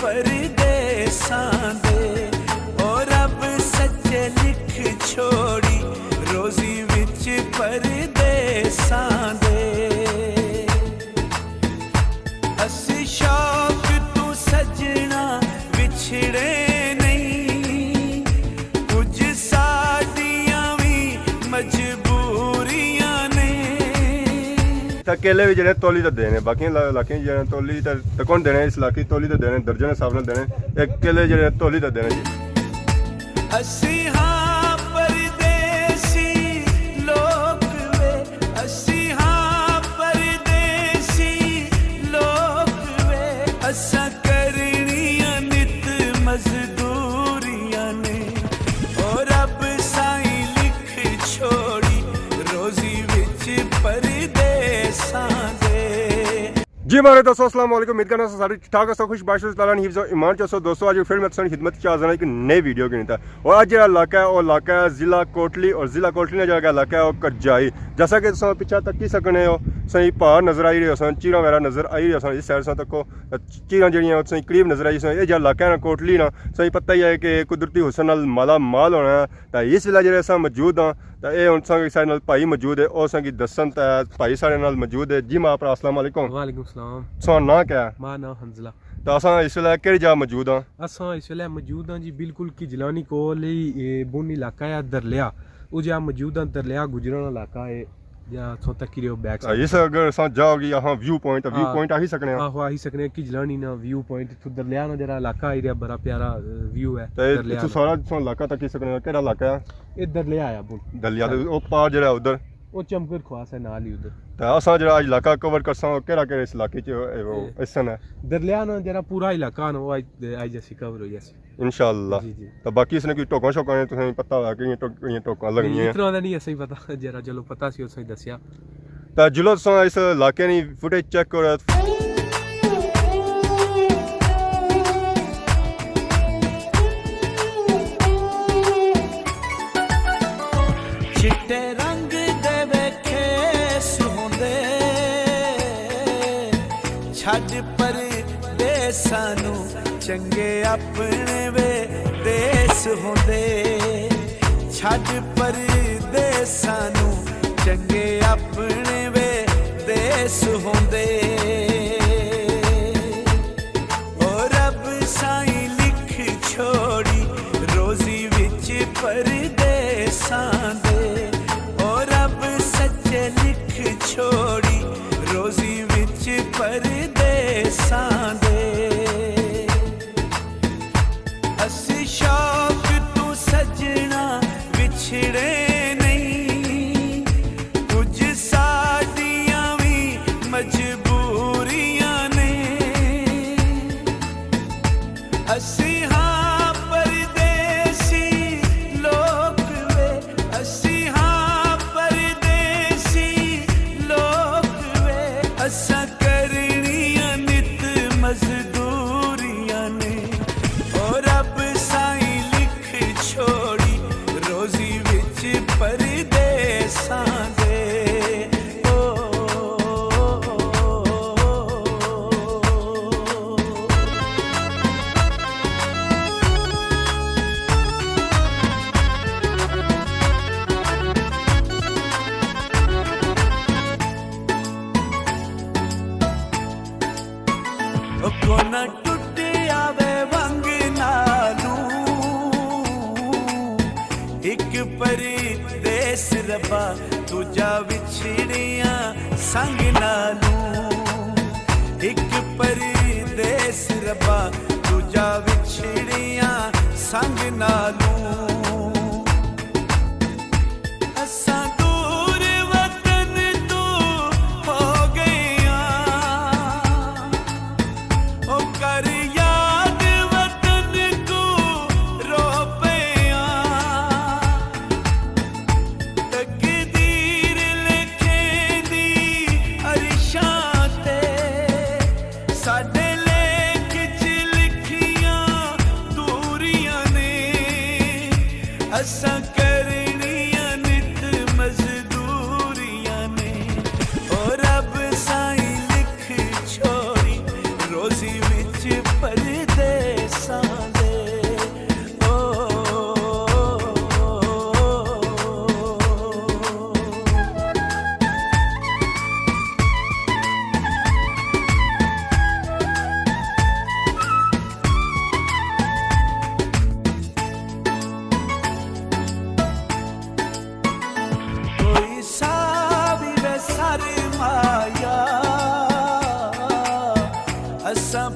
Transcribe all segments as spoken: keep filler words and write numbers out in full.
پردیساں دے، او رب سچے لکھ چھوڑی، روزی وچ پردیساں دے۔ اسی شوق تو سجنا وچھڑے نہیں، کچھ ساڈیاں وی مجبوریاں نے۔ تے کیلے وی جڑے تولی تے دینے، باقی علا-، علاقے جڑے تولی تے، تے کون دینے، اس علاقے تولی تے دینے، درجن حساب نال دینے، ایک کیلے جڑے تولی تے دینے جی۔ اسی ہاں پردیسی لوک وے، اسی ہاں پردیسی لوک وے، اساں کرنیاں نت مزدوریاں نے، او رب سائیں لکھ چھوڑی، روزی وچ پردیساں دے۔ جی ماڑے دوستو، السلام علیکم۔ امید کرنا سارے ٹھیک ٹھاک ہسو، خوش باش ہسو، تعالیٰ نے حفظ و ایمان چ ہسو۔ دوستو، اج پھر میں تساں نی خدمت چ حاضر ہاں ایک نئے ویڈیو کے نتا۔ اور اج جڑا علاقہ ہے، وہ علاقہ ہے ضلع کوٹلی، اور ضلع کوٹلی نا جڑا علاقہ ہے، وہ کرجائی۔ جیسا کہ تساں پچھا تکی سکنے ہو، تساں کی پہاڑ نظر آئی رہے ہسن، چیڑاں وغیرہ نظر آئی رہے ہسن، اس سائیڈ تساں تکو، چیڑاں جڑیاں تساں کی قریب نظر آئی سن۔ یہ جڑا علاقہ ہے نا کوٹلی نا، تساں کی پتہ ہی ہے کہ قدرتی حسن نال مالا مال ہونا ہے۔ تے اس ویلے جڑے اساں موجود ہاں، تے اے ہن اساں کی ساڑے نال بھائی موجود ہے، او اساں کی دسن تے بھائی ساڑے نال موجود ہے۔ جی ماں پرا، السلام علیکم۔ وعلیکم السلام۔ تساں ناں کیا ہے؟ ماں ناں حنزلہ۔ تے اساں اس ویلے کیڑی جا موجود ہاں؟ اساں اس ویلے موجود ہاں جی بالکل کجلانی کول ہی، اے بن علاقہ ہے درلیا۔ او جا موجود ہاں، درلیا گجرن علاقہ ہے۔ یا اتھوں تکی رہے ہو بیک سائیڈ۔ اس اگر اساں جاؤ گی، اہاں ویو پوائنٹ، ویو ہاں۔ پوائنٹ آہی سکنے ہاں۔ آہو، آہی سکنے ہاں، کجلانی نا ویو پوائنٹ، اتھوں درلیا نا جڑا علاقہ آئی رہا، بڑا پیارا، اے، ویو ہے تے درلیا اتھوں نا۔ سارا اتھوں علاقہ تکی سکنے ہاں، کیڑا علاقہ ہے؟ اے درلیا آیا بول۔ درلیا تے او پار جڑا ادھر؟ او چمکر خواص ہے نال ہی ادھر۔ تے اساں جڑا اج علاقہ کور کرساں، او کیڑا کیڑا اس علاقے چ، اے، او اے۔ حصہ ہے؟ درلیا نا جڑا پورا علاقہ نا، او اج، اج اسی کور ہوئی جاسی۔ انشاءاللہ۔ جی، جی۔ تے باقی اس نے کوئی ٹوکاں شوکاں نے تساں پتہ ہویا کہ کیڑیاں ٹوک-، کیڑیاں ٹوکاں لگنیاں؟ اتنا تے نہیں اساں پتہ، جیڑا چلو پتہ سی اساں دسیا۔ تے جلو تساں اس علاقے نی فوٹیج چیک کرو۔ چٹے رنگ دے ویکھے سہوندے، چھڈ پردیساں نوں چنگے اپنے وے دیس ہوندے، چھڈ پردیساں نوں چنگے اپنے وے دیس ہوندے۔ او رب سائیں لکھ چھوڑی روزی وچ پردیساں دے، او رب سچے لکھ چھوڑی روزی وچ پردیساں دے۔ اسی شوق تو سجنا وچھڑے نہیں، کچھ ساڈیاں وی مجبوریاں نے۔ اسی ہاں پردیسی لوک وے، اسی ہاں پردیسی لوک وے، اساں کرنیاں نت مزدوریاں نے۔ او رب سائیں لکھ چھوڑی روزی وچ پردیساں دے۔ او، او کونا ٹٹ آوے ونگ نالوں، ایک پردیس ربا دوجا وچھڑیاں سنگ نالوں، ایک پردیس ربا دوجا وچھڑیاں سنگ نالوں۔ اساں دور وطن تو ہو گئے ہاں، او کر یاد وطن کو رو پئے ہاں۔ تقدیر لکھیں دی عرشاں تے، ساڈے لیکھ چ لکھیاں دوریاں نے، اساں کرنیاں نت مزدوریاں نے۔ او رب سائیں لکھ چھوڑی روزی وچ پردے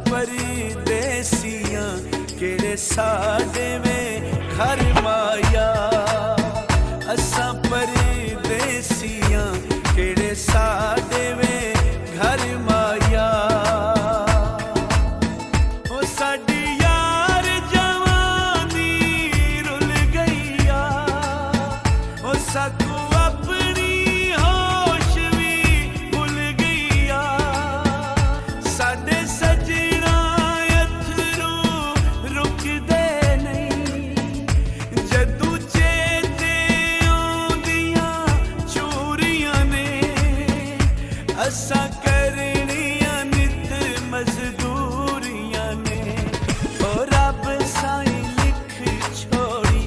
پردیسیاں کیڑے ساڈے وے گھر مایا، اساں پردیسیاں کیڑے ساڈے وے گھر مایا۔ او ساڈی یار جوانی رل گئی آ، او ساکوں اپنی ہوش وی بھل گئی آ۔ ساڈے سجنا اتھرو رکدے نہیں، جدوں چیتے آندیاں چوریاں نے، اساں کرنیاں نت مزدوریاں نے۔ او رب سائیں لکھ چھوڑی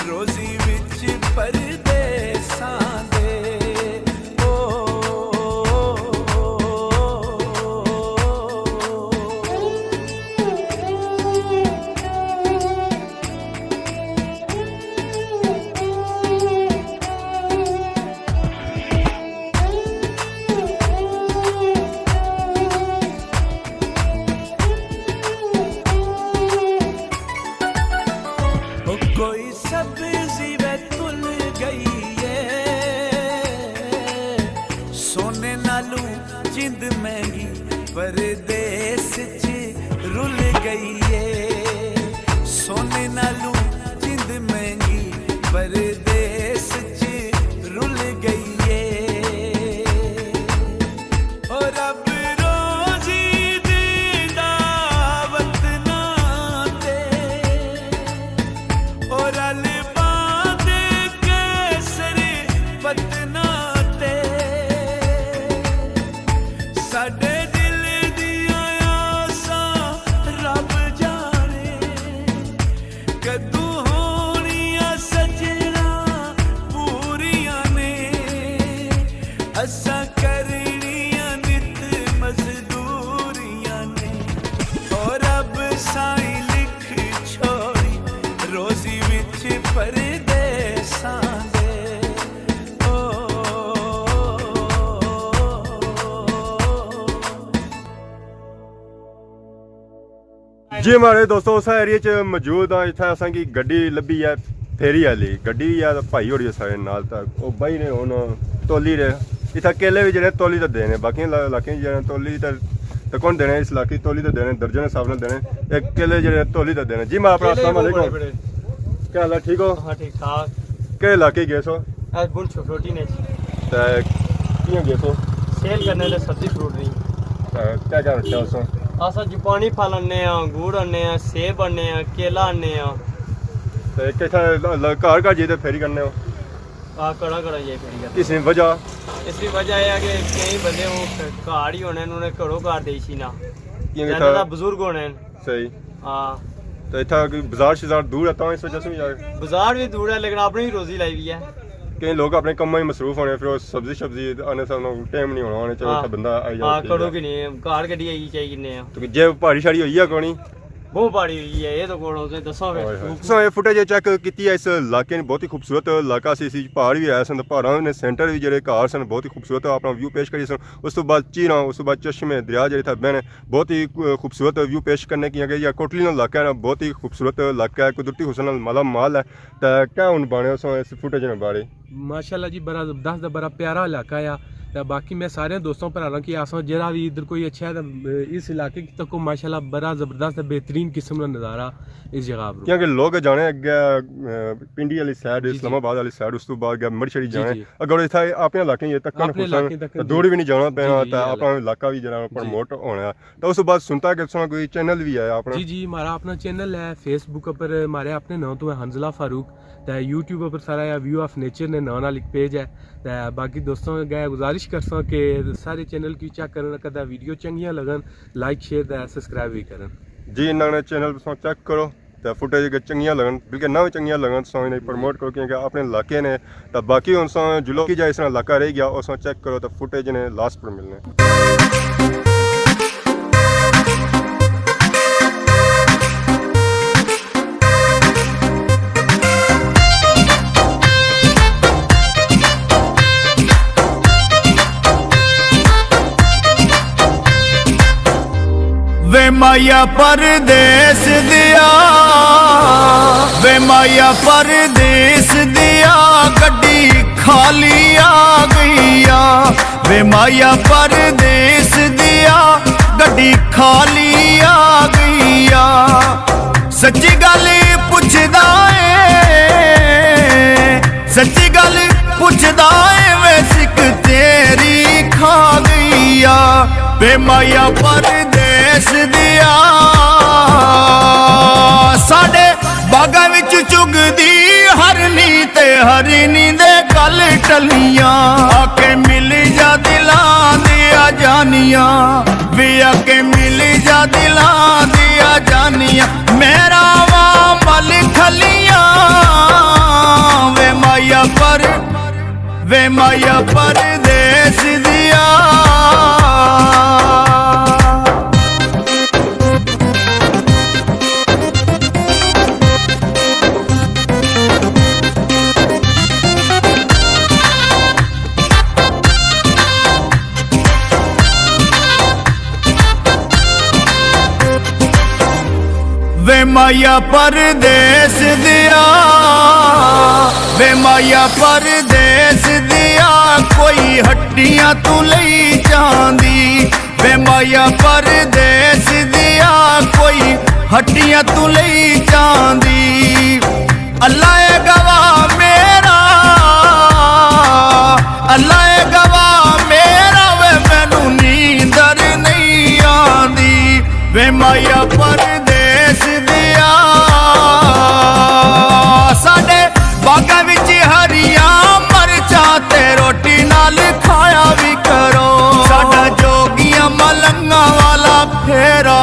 روزی وچ پردیساں دے۔ او، او کوئی سبزی وے تل گئی ہے، سونے نالوں جند مہنگی پردیس چ رل گئی ہے، سونے نالوں جند مہنگی پردیس چ رل گئی ہے۔ او رب روزی دیندا وطناں تے، او رل باندے کیسر وطناں تے۔ ساڈے دل دیاں آساں رب جانے، کدوں ہونیاں سجنا پوریاں نے۔ اساں کرنیاں نت مزدوریاں نے۔ او رب سائیں لکھ چھوڑی روزی وچ پردیساں دے۔ او۔ جی ماڑے دوستو، اساں ایریے چ موجود ہاں، اتھا اساں کی گڈی لبھی ہے، پھیری آلی گڈی ہے، تے بھائی ہوری سارے نال، تے او بھائی نے ہن تولی رہے۔ اتھا کیلے وی جڑے تولی تے دینے، باقی علا-، علاقے جڑے تولی تے، تے کون دینے، اس علاقے تولی تے دینے، درجن حساب نال دینے، ایک کیلے جڑے تولی تے دینے۔ جی ماڑا اپنا کیلے السلام وی بڑے علیکم۔ بڑے۔ کیا حال ہے، ٹھیک ہو؟ ہاں، ٹھیک ٹھاک۔ کہڑے علاقے گئے سو؟ اے بن چھوٹی نے۔ تے کیاں گئے سو؟ سیل کرنے لے سبزی فروٹ نہیں۔ تے کیا کیا رکھیا اس؟ اساں جاپانی پھل آنے آں، انگور آنے آں، سیب آنے آں، کیلا آنے آں۔ تے کتھا ل-، ل-، گھر گھر جائیے پھیری کرنے ہو؟ آ، کڑا کڑا جائے پھیری کرنے۔ اس نی وجہ؟ اس نی وجہ اے ہے کہ کئی بندے او گھر ہی ہونے، انہوں نے گھروں گھر دے سی نا۔ کیونکہ زیادہ اتھا تر بزرگ ہونے۔ صحیح۔ ہاں۔ تے اتھا کوئی بازار شزار دور ہے، تاں اس وجہ سے وی آئے؟ بازار وی دور ہے، لیکن اپنی وی روزی لائی وی ہے۔ کئی لوگ اپنے کماں وچ مصروف ہونے، پھر او سبزی شبزی آنے سا انہاں کول ٹائم نہیں ہونا، آنے چلو ہاں۔ اتھا بندہ آئی جائے، ہاں، ٹھیک کڑو ہے۔ کی نہیں، گھر گڈی آئی چاہی کنے آ۔ تو جے پہاڑی شاڑی ہوئی ہے کونی؟ بہت پہاڑی ہوئی ہے، اے تو کون اسے دساں پھر۔ ہائے ہائے۔ تساں اے فوٹیج چیک کیتی ہے، اس علاقے نے بہت ہی خوبصورت علاقہ سی، اسی پہاڑ وی ہے سن، پہاڑاں نے سینٹر وی جڑے گھر سن، بہت ہی خوبصورت اپنا ویو پیش کری سن۔ اس تو بعد چیراں، اس تو بعد چشمے دریا جڑے تھا بہنے، بہت ہی خوبصورت ویو پیش کرنے کیا گیا۔ یا کوٹلی نا علاقہ ہے نا، بہت ہی خوبصورت علاقہ ہے، قدرتی حسن نال مالا مال ہے۔ تے کیا ہن بانے اساں اس فوٹیج نے بارے؟ ماشاءاللہ جی، بڑا زبردست تے بڑا پیارا علاقہ ہے۔ تے باقی میں سارے دوستاں بھراواں کی آساں، جیڑا وی ادھر کوئی اچھا ہے تے اس علاقے کی تکو، ماشاءاللہ بڑا زبردست تے بہترین قسم نا نظارہ اس جگہ پر۔ کیونکہ لوگ جانے اگے، اے، پنڈی والی سائیڈ، جی، جی۔ اسلام آباد والی سائیڈ، اس تو بعد اگے مرشڑی جی، جانے۔ جی۔ اگر اتھا اپنے علاقے یہ تک اپنے علاقے تک تے دور وی نہیں جانا پینا، جی، جی، تے یہ اپنا علاقہ وی جڑا جی۔ پروموٹ ہونا۔ تے اس بعد سنتا کہ تساں کوئی چینل وی ہے اپنا؟ جی، جی، ہمارا اپنا چینل ہے فیس بک پر، ہمارے اپنے ناں تو ہے حنزلہ فاروق، تے یوٹیوب پر سارا یا ویو آف نیچر نے ناں نال ایک پیج ہے۔ تے باقی دوستاں اگے گزارش کرساں کہ سارے چینل کی چیک کرن، کدے ویڈیو چنگیاں لگن، لائک، شیئر تے سبسکرائب وی کرن۔ جی، انہاں نے چینل تساں چیک کرو۔ تے فوٹیج اگر چنگیاں لگن، بلکہ نہ وی چنگیاں لگن، تساں انہیں پروموٹ کرو، کیونکہ اپنے علاقے نے۔ تے باقی ہن تساں جلو کی جا اس طرح علاقہ رہ گیا، اس طرح چیک کرو، تے فوٹیج نے لاسٹ پر ملنے۔ مایا پردیس دیا، وے مایا پردیس دیا، گڈی خالی آ گئی آ۔ وے مایا پردیس دیا، گڈی خالی آ گئی آ۔ سچی گل پچھدا اے، سچی گل پچھدا اے، وے سک تیری کھا گئی آ۔ وے مایا پردیس دیا، ساڈے باغاں وچ چگدی ہرنی تے ہرنی دے گل ٹلیاں۔ آ کے مل جا دلاں دیاں جانیاں، وے آ کے مل جا دلاں دیاں جانیاں۔ میرا واں مل کھلیاں، وے مایا پر، وے مایا پردیس دیا۔ وے مایا پردیس دیا، وے مایا پردیس دیا، کوئی ہٹیاں تو لئی جاندی۔ وے مایا پردیس دیا، کوئی ہٹیاں تو لئی جاندی۔ اللہ اے گواہ میرا، اللہ اے گواہ میرا، وے مینوں نیندر نہیں آندی۔ وے مایا پردیس دیا، ساڈے باغاں وچ ہریاں مرچاں تے روٹی نال کھایا وی کرو۔ ساڈا جوگیاں ملنگاں والا پھیرا،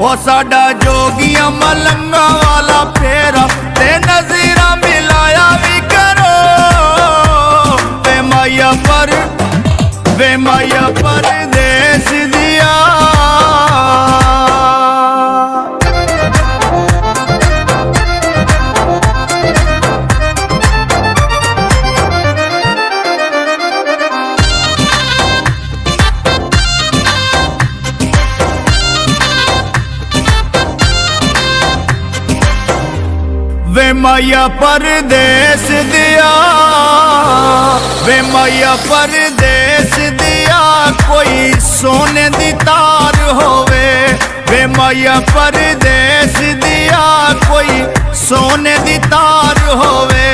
او ساڈا جوگیاں ملنگاں والا پھیرا، تے نظراں ملایا وی کرو۔ وے مایا پر، وے مایا پردیس دیا۔ وے مایا پردیس دیا، وے مایا پردیس دیا، کوئی سونے دی تار ہووے۔ وے مایا پردیس دیا، کوئی سونے دی تار ہووے۔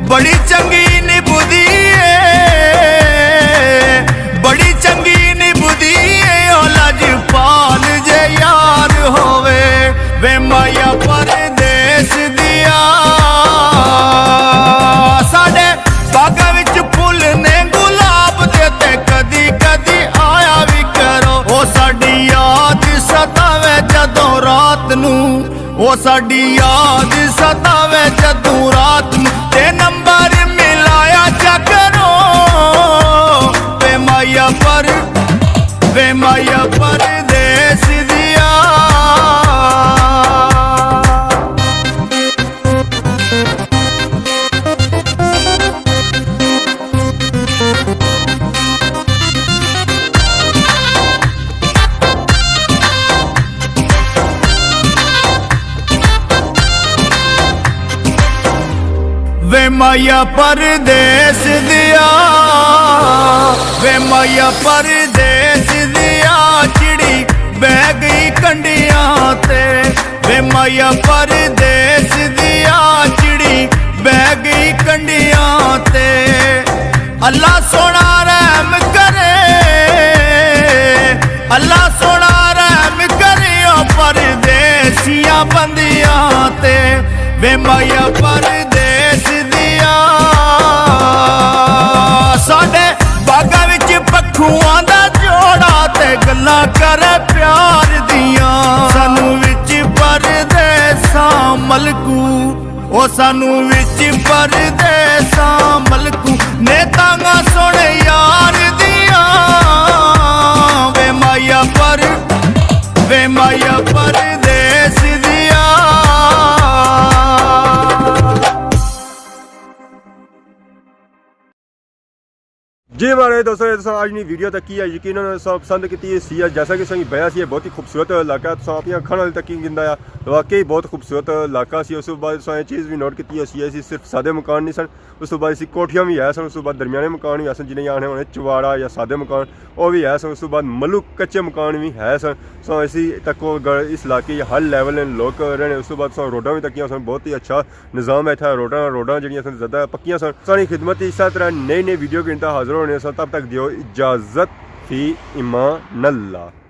بڑی چنگی نبھدی اے، بڑی چنگی نبھدی اے، او لجپال جے یار ہووے۔ وے مایا پردیس دیا، ساڈے باغاں وچ پھل نے گلاب دے، تے کدی کدی آیا وی کرو۔ او ساڈی یاد ستاوے جدوں رات نوں، او ساڈی یاد ستاوے جدوں رات نوں، تے نمبر ملایا جا کرو۔ وے مایا پر، وے مایا پردیس دیا۔ وے مایا پردیس دیا، وے مایا پردیس دیا، چڑی بہہ گئی کنڈیاں تے۔ وے مایا پردیس دیا، چڑی بہہ گئی کنڈیاں تے۔ اللہ سوہنا رحم کرے، اللہ سوہنا رحم کرے، او پردیسیاں بندیاں تے۔ وے مایا پردیس دیا، ساڈے باغاں وچ پکھواں دا جوڑا تے گلاں کرے پیار دیاں۔ سانوں وچ پردیساں ملکوں، او سانوں وچ پردیساں ملکوں، نے تانگاں سن یار دیاں۔ وے مایا پر، وے مایا پردیس دیا۔ جی مہاڑے دوستو، اے تساں اج نی ویڈیو تکی ہے، یقیناً تساں پسند کیتی ہے سی۔ جیسا کہ تساں کی بیا سی، اے بہت ہی خوبصورت علاقہ ہے، تساں اپنی اکھاں نال تکی گندا ہے، واقعی بہت خوبصورت علاقہ سی۔ اس تو بعد تساں اے چیز بھی نوٹ کیتی ہے سی، ایسی صرف سادے مکان نہیں سن، اس تو بعد اسی کوٹھیاں بھی ہے سن، اس تو بعد درمیانے مکان بھی ہے سن، جنہیں آنے ہونے چواڑا یا سادے مکان، وہ بھی ہے سن۔ اس تو بعد ملوک کچے مکان بھی ہے سن۔ سو اسی تک اس علاقے ہر لیول نے لوگ رہنے۔ اس تو بعد سو روڈاں بھی تکیاں سن، بہت ہی اچھا نظام ہے اتھا۔ روڈاں روڈاں جڑیاں سن زیادہ پکیاں سن۔ سانی خدمت اس طرح نئی نئی ویڈیو کے انتہا حاضر ہونے سن، تب تک دیو اجازت، فی امان اللہ۔